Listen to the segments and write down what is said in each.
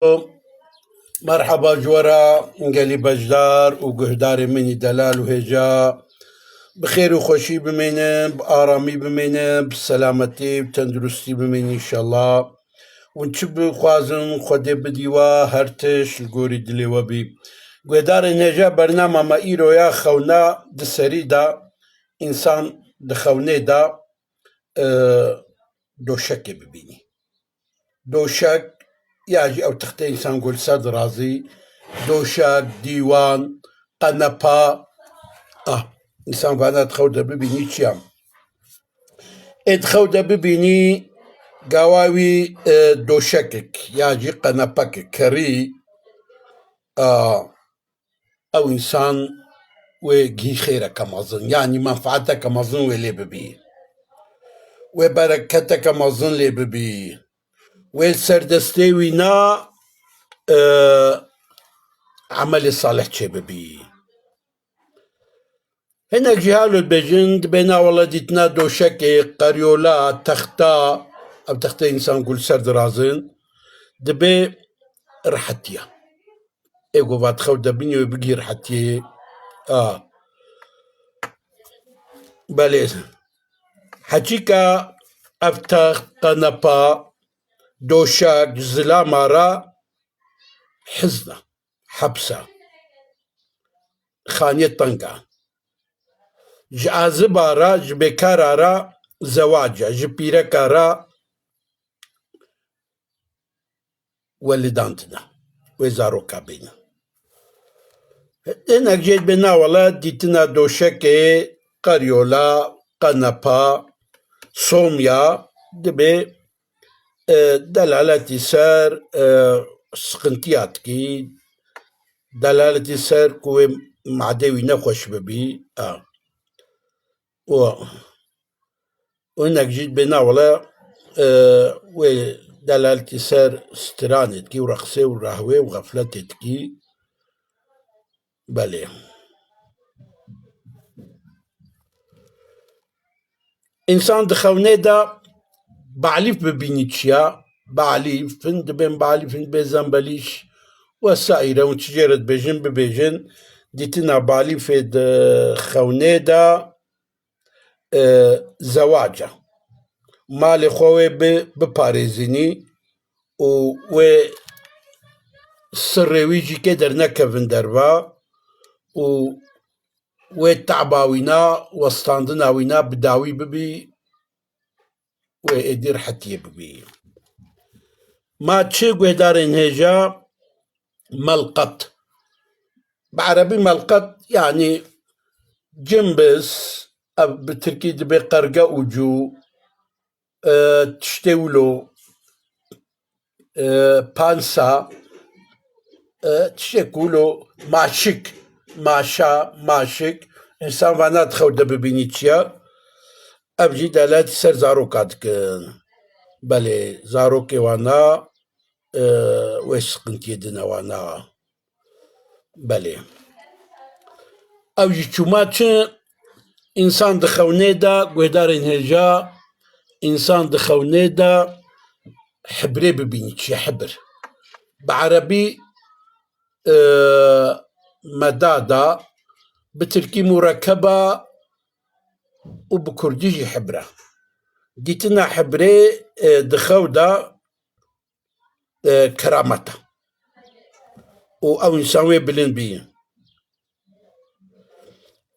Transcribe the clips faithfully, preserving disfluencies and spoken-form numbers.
Merheba ji we re, gelî beşdar û guhdarê min î delal û hêja. Bi xêr û xweşî bimînin, bi aramî bimînin, bi selametî û tenduristî bimînin înşallah. Hûn çi bixwazin, Xwedê bidî we, her tişt li gorî dilê we bî. Guhdarên hêja, bernama me îro ya xewna di serî de, însan di xewnê de, e, doşekê bibînî. Doşek, ya jî ew textê însan ku li ser dirazî, doşek, dîwan, qenepa. Ah, însan vana di xew de bibînî çi ya? Ê di xew de bibînî gawa wî, e, doşekek ya jî qenepekek kerî, a, ew însan wê gihî xêreke mezin, yanî menfaeteke mezin wê lê bibî. Wê bereketeke mezin lê bibî. Wê li ser destê wî na, e, emelê salih çêbibî. Hinek jî halo dibêjin, dibê na wele dîtina doşekê, qeryola, texta, ev textê însan ku li ser dirazin, dibê rihetiya. Ê ku va di xew de bînî wê bigî rihetiyê. A. Belê. Heçîka ev text, qenepa, doşek, zilama re hizna, hepsa, xaniyê tenga. Ji aziba re, ji bêkara re zewac e, ji pîreka re welidandin e. Wê zaroka bînin. Hinek jê dibê na wele dîtina doşekê, qeryola, qenepa, somya dibê, e, delaletî ser, e, siqintiya dikî, delaletî ser ku wê madê wî nexweş bibî. A. Û, û hinek jî dibê na wele, e, wê delaletî ser stranê dikî û reqsê û rehwê û xefletê dikî. Belê. Însan di xewnê de balîf bibînî çiya? Balîf, hin dibên balîf, hin dibê zembelîş wesaîre, hûn çi jê re dibêjin, bibêjin. Dîtina balîfê di xewnê de, e, zewac e. Malê xwe wê bi-, biparêzînî û wê sirrê wî jî kê dernekevin derva û wê taba wîna, westandina wîna bi dawî bibî, wê êdî rihetiyê bibî. Ma çi guhdarên hêja? Melqet. Bi erebî melqet, yanî cimbis, ev bi tirkî dibê qerge ucu, e, tiştê wilo, e, pansa, e, tiştê ku wilo maşik, maşa, maşik, însan vana di xew de bibînî çiya, ev jî delet ser zaroka dikin. Belê, zarokê wana, e, wê siqintiyê dine wana. Belê. Ew jî çûma çi? Însan di xewnê de, guhdarên hêja, însan di xewnê de hibirê bibînî çi ye hibir. Bi erebî, e, medada, bi tirkî murekeba û bi kurdî jî hibir e. Dîtina hibirê, e, di xew de e, keramet e. Û ew însan wê bilind bî.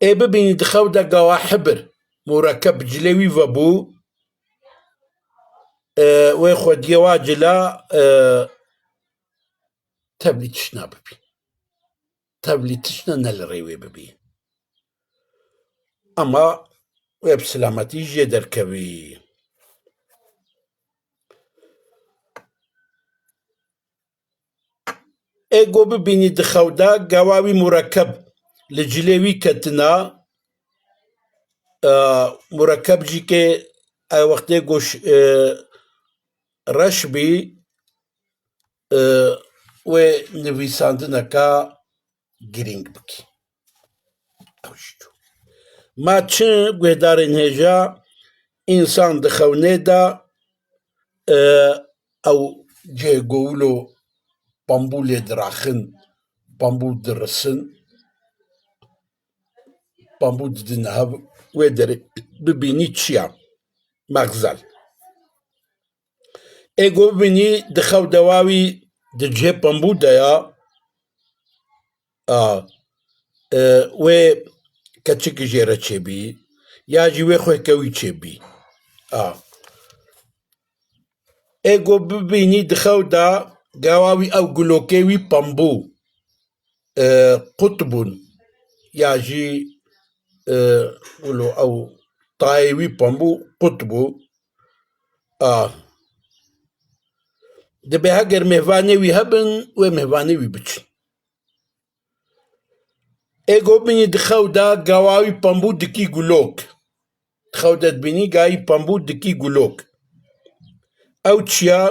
Ê bibînî di xew de gawa hibir, murekeb cilê wî vebû, e, wê xwediyê wa cila, e, tevlî tişt nabibî. Tevlî tişt ne, ne li rê wê bibî. Ama wê bi silametî jê derkevî. Ê go bibînî di xew de, gawa wî murekeb li cilê wî ketina, e, murekeb jî ke ew wextê go ş-, e, reş bî, e, wê nivîsandineka girîng bikî. Ew jî çû. Ma çi guhdarên hêja, însan di xewnê de, e, ew cihê go wilo pambû lê diraxin, pambû dirisin, pambû didin hev, wê derê bibînî çi ya? Mexzel. Ê ku bibînî di xew de wa wî di cihê pambû de ya, a, e, wê keçikî jê re çêbî, ya jî wê xwehke wî çêbî. A. Ê ku bibînî di xew de gawa wî ew gulokê wî pembû, e, qut bûn. Ya jî, e, wilo ew tayê wî pembû qut bû. A. Dibe heger mêvanê wî hebin, wê mêvanê wî biçin. Ê ku bibînî di xew de gawa wî pembû dikî gulok. Di xew de dibînî gayî pembû dikî gulok. Ew çiya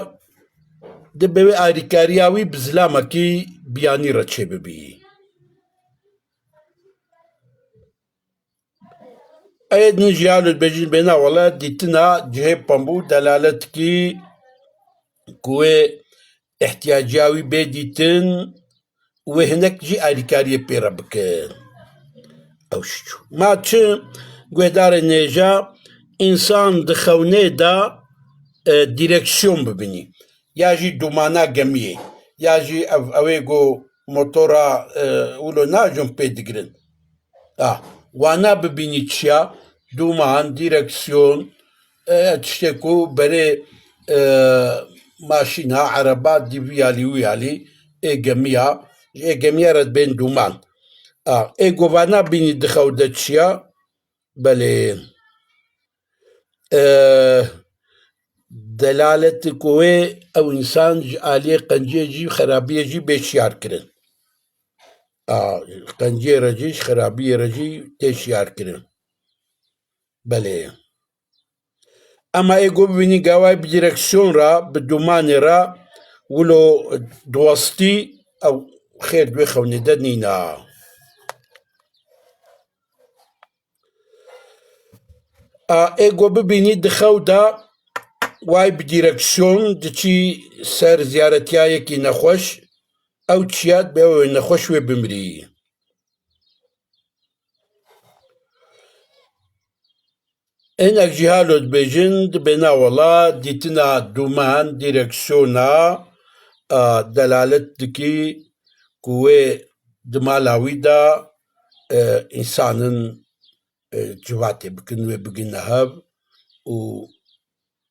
dibe wê alîkariya wî bi zilamekî biyanî re çêbibî. Ê din jî halo dibêjin bêna wele dîtina cihê pembû delalet dikî ku wê ihtiyaciya wî bê dîtin, wê hinek jî alîkariyê pê re bikin. Ew jî çû. Ma çi guhdarên hêja însan di xewnê de, e, dîreksiyon bibînî. Ya jî dûmana gemiyê. Ya jî ev, ew ê ku motora, e, wilo najon pê digirin. Ah, wana bibînî çiya? Dûman, dîreksiyon, e, tiştê ku berê, e, maşîna, ereba, dî vî alî wî alî, ê gemiya, ji ê gemiya re dibên dûman. Ah, ê govana bînî di xew de çiya? Belê. E, delalet ku wê ew însan ji aliyê qenciyê jî, xerabiyê jî bê şiyar kirin. A, qenciyê re jî, ji xerabiyê re jî tê şiyar kirin. Belê. Ema ê ku bibînî gawayê bi dîreksiyon re, bi dûmanê re, wilo diwestî, ew xêr di wê xewnê de nîna. A, ê ku bibînî di xew de, way bi dîreksiyon diçî ser ziyaretiyayekî nexweş, ew çiya dibe wê nexweş wê bimirî. Hinek jî halo dibêjin, dibêna wela dîtina dûman, dîreksiyona, a, delalet dikî ku wê di mala wî de, e, însanin, e, civatê bikin, wê bigihine hev û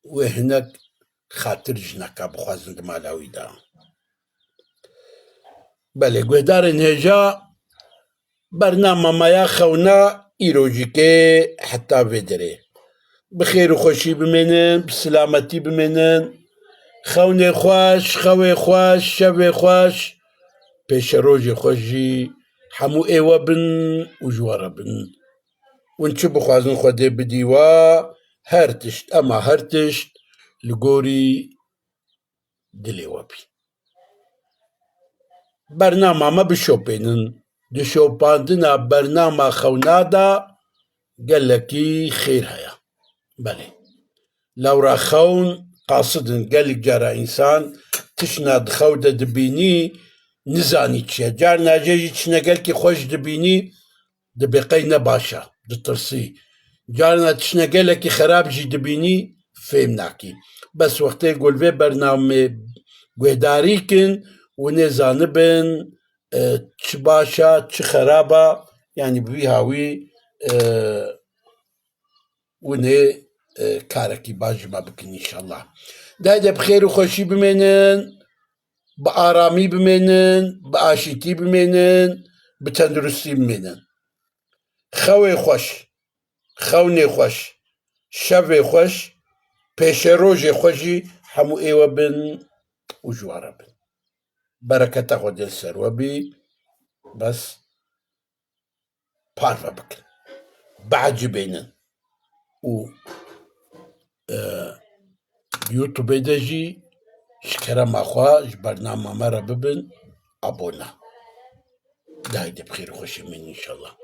wê hinek xatir jineka bixwazin di mala wî de. Belê, guhdarên hêja, bernama me ya xewna îrojîkê heta vê derê. Bi xêr û xweşî bimênin, bi silametî bimênin. Xewnê xweş, xewê xweş, şevê xweş, pêşerojê xweş jî hemû ê we bin û ji we re bin. Hûn çi bixwazin Xwedê bidî we, her tişt, ema her tişt li gorî dilê we bî. Bernama me bişopênin. Di şopandina bernama xewna de gelekî xêr heye. Belê. Lewra xewn qasid in. Gelek cara însan tişna di xew de dibînî, nizanî çi ye. Carna jê jî tişna gelkî xweş dibînî, dibê qey ne baş e, ditirsî. Carna tişna gelekî xerab jî dibînî, fêm nakî. Bes wextê ku li vê bernamê guhdarî kin, hûn ê zanibin, e, çi baş e, çi xerab e, yanî bi vî hawî, e, hûn ê, e, karekî baş ji me bikin înşallah. Dayê de bi xêr û xweşî bimênin, bi aramî bimênin, bi aşîtî bimênin, bi tenduristî bimênin. Xewê xweş, xewnê xweş, şevê xweş, pêşerojê xweş jî hemû ê we bin û ji we re bin. Bereketa Xwedê li ser we bî. Bes parve bikin, biecibênin û, e, YouTubeê de jî ji kerema xwe ji bernama me re bibin abone. Dayê de bi xêr û xweşî bimînin înşallah.